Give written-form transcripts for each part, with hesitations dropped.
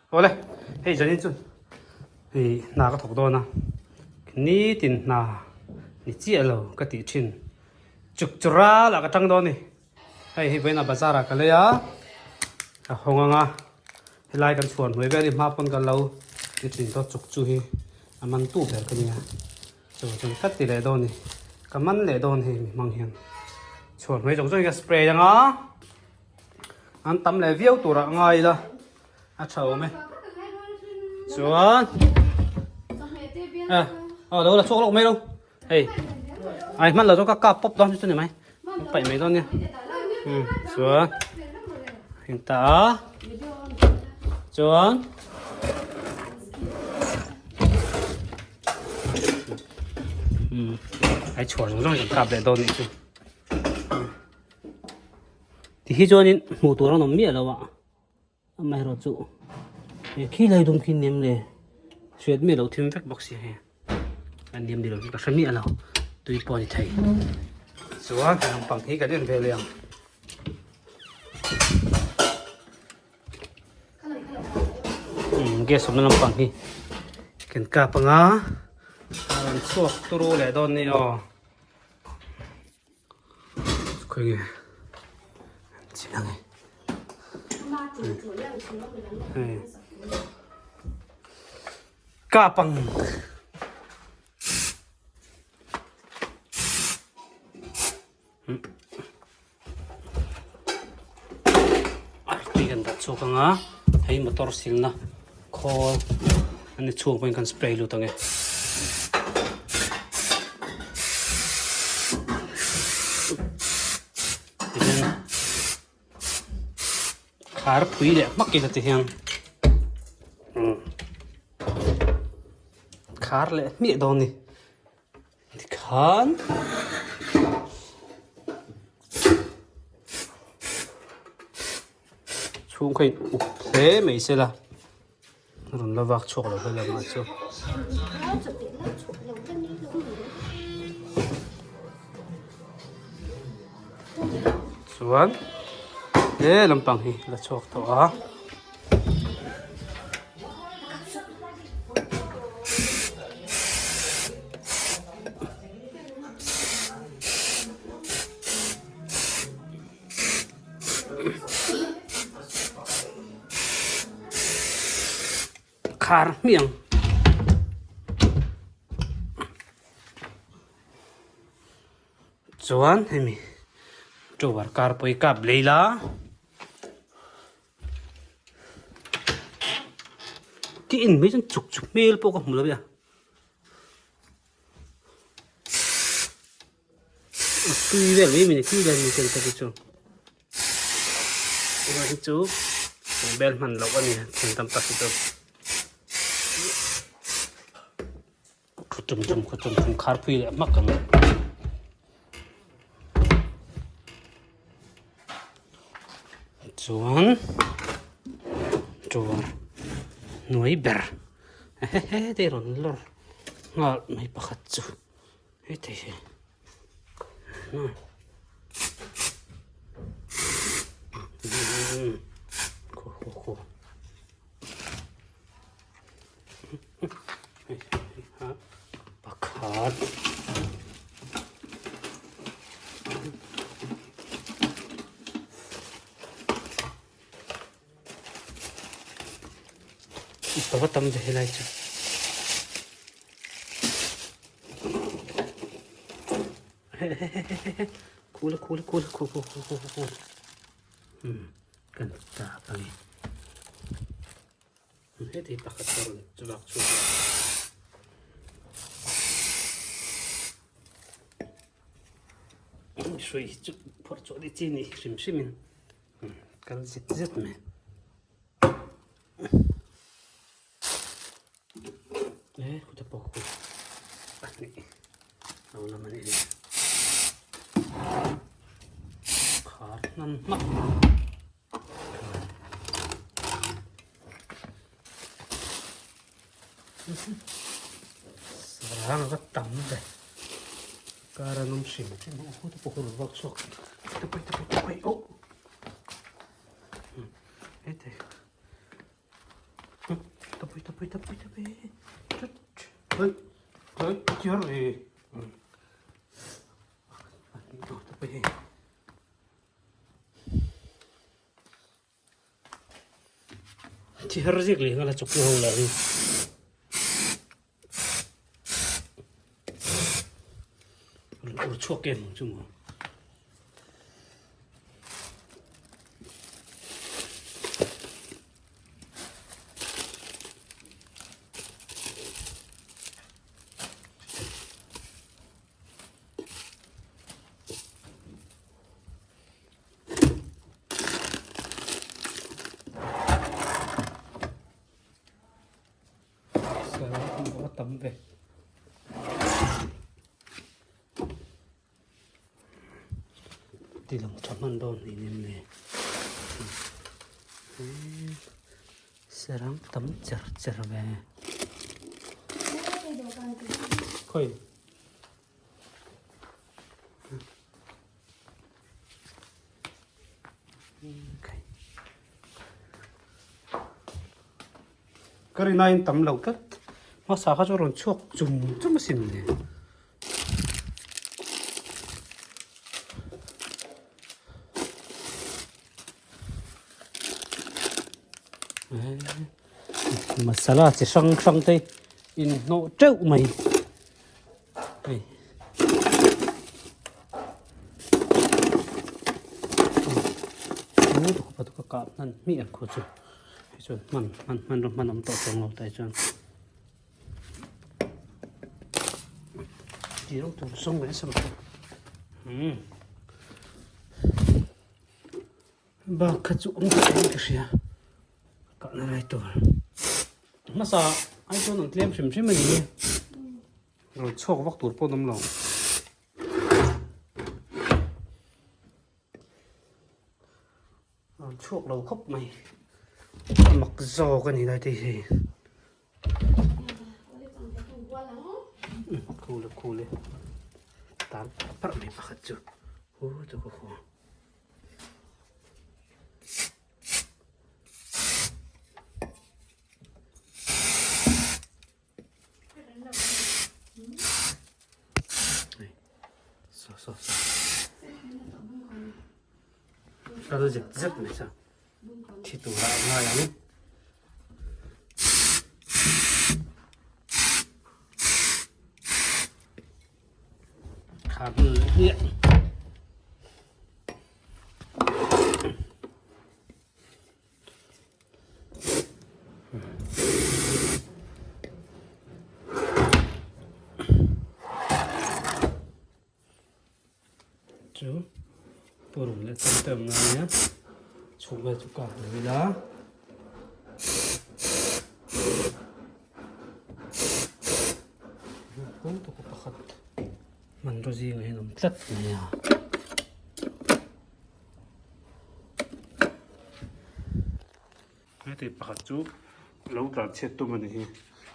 Awle, hei zanin chu hei hna ka thawk dawn a, nitin hna ni chiah lo ka tih thin. Chuk chu ral ah ka tang dawn a ni. Hei hi vawiinah bazar ah ka lei a, ka hawng ang a, helai kan chhuan hnuai vel hi hma pawn ka lo ti thin tawh chuk chu hi a man tu ber ka nia. Chu chuan ka ti leh dawn a ni, ka man leh dawn hei mi hmang hian chhuan hnuai zawng zawng hi ka spray ang a, an tam leh viau turah a ngai ila a tha awm e. Chuan aw lo la chhuak lawk mai lo. Hei ai hman lo chu ka kap pawp dawn chu ni mai paih mai dawn nia um chuan heng ta a chuan um ai chhuar zawng zawng kan kap leh dawn nih chu ti hi chuanin hmuh tur an awm miah lo a. Amaherawh chu he khi lai dum khi nem le hriat miah loh thim vek bawk si hei a nem ni lo chu ka hre miah lo tui pawh a ni thei chuan he lampang hi kan en ve leh ang. Gas awmna lampang hi kan kap anga a rawn chhuak turu leh dawn ni aw. Khawi nge chiang e hei kap ang tui kan dah chhuak ang a hei motor silna khawl a ni chhung pawhin kan spray lut ang e. Tihian khar phui leh hmak ila ti hian khar leh hmiah dawn a ni. Tikhan chhung kha in up hle mai se la rawn la vak chhuak lo hle lamah chu. Chuan he lampang hi la chhuak tawh a. Khar hmiang chuan hemi tower car pawh hi kap lei la. Ki in mai chuan chuk chuk hmel pawh ka hmu lo a a tui vel mai mai tui vel mai tel te chu tunah hi chu bel hman loh a ni thil tam tak hi chu khaw tum khaw tum tum khar phui leh hmak ang. Chuan chuan hnuai ber hehe te rawn lawr nghal mai pakhat chu heti hi khu khu khu Pakhat. Tava tam ve helai chu. Khula khula khula khu khu khu khu khu. Kan ta pangi. Heti pakhat ka rawn chulak chhuak a. Hrui hi chu phawrh chhuah dih chi ni hrim hrim in kal zet zet mai. E khuta pawh khu pahnih lo lam a nih hi. Khar hnan hmak. Sarang a va tam ve kar an awm hrim hrim a aw te pawh rawn vak chhuak te pawh te pawh te pawh oh hete. pui ta pui ta pui ta pui tut hei hei chiar ve ta pui hei Thi har zik leh nghal a chuk ho lah hi. Rawn ur chhuak em ang chu maw. A tam ve. Ti lang tha hman dawn ni nem le. Serang tam cher cher ve. Khoi. Ka rinain tam lo tlat hmasa kha chu a rawn chhuak chum chum asin le. Masala chi hrang hrang te inhnawh teuh mai. Hei. Ka kah hman hmiah ang khu chu hei chuan hman hman hman rawh hman awm tawh chuang lo tai chuan tih reuh tur zawng mai sam umm bak kha chu awm tawh in ka hria ka kahna lai tur hmasa ai chuan an tlem hrim hrim a ni. Rawn chhuak vak tur pawh an awm lo. Rawn chhuak lo khawp mai. A mak zawk a ni lai te hi. Khule khule. Tal parh mai pakhat chu. Hu chu ka khaw. Kal zet zet mai sa thi tura a ngai ang. Kha hmun leh hmiah. Chu purun leh tam te awm na ania chhuk vel chu kak lo ila pakhat hmanraw zingah hian awm tlat mai a. Heti pakhat chu lo tlan chhiat tum a ni hi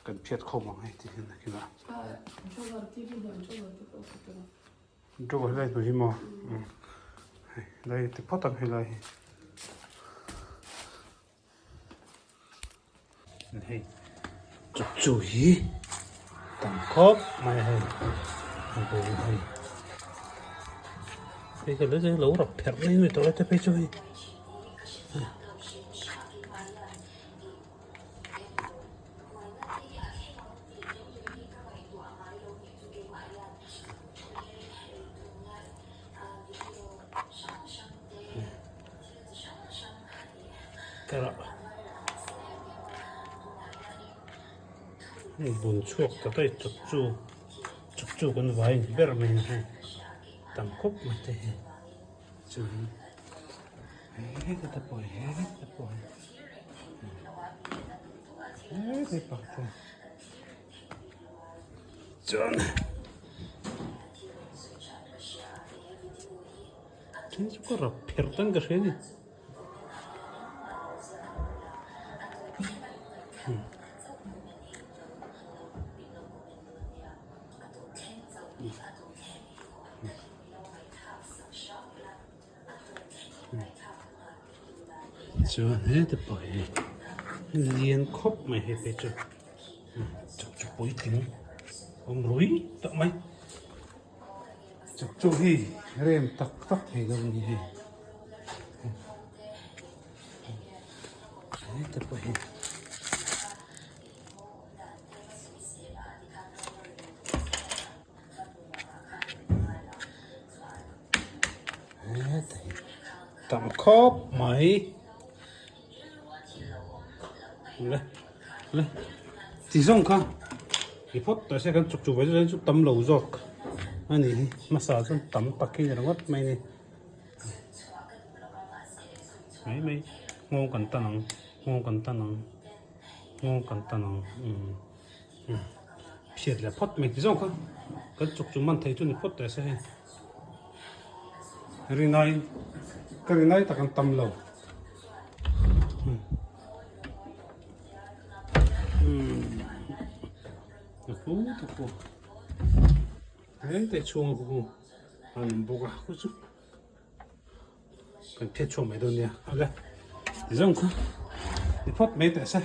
kan phiat khawm ang hei ti hian a kinah. Drawer lai hnu hi maw hei lai ti phawt ang helai hi. Hei chuk chu hi tam khawp mai a hei a bul hei hei ka lo lo rap pherh mai mai tawh lai te phei chu hei. Hei bun chhuak ta daih chuk chu chuk chu kan vai ni ber mai a hei tam khawp mai te hi chuan heta te pawh hi heta te pawh hi heta pang te chuan. Thil chu ka rap pherh tan ka hria a ni. Chuan hete pawh hi. Lian khawp mai hei phei chu chuk chu puitling awm rui tak mai chuk chu hi rem tak tak thei lo a ni hei heta pawh hi. Heta hi tam khawp mai. Le le ti zawng kha i phawt tawh se kan chuk chuk ve chu tam lo zawk a ni hi hmasa chuan tam tak hi ni ringawt mai ni mai mai nghawng kan tan ang nghawng kan tan ang nghawng kan tan ang umm phiat leh phawt mai ti zawng kha kan chuk chu man thei chu ni phawt tawh se hei rinai ka rinai tak an tam lo. Hei chhung a khu an awm bawk a khu chu kan phiat chhuak mai dawn nia a le ti zawng kha ni phawt mai teh se.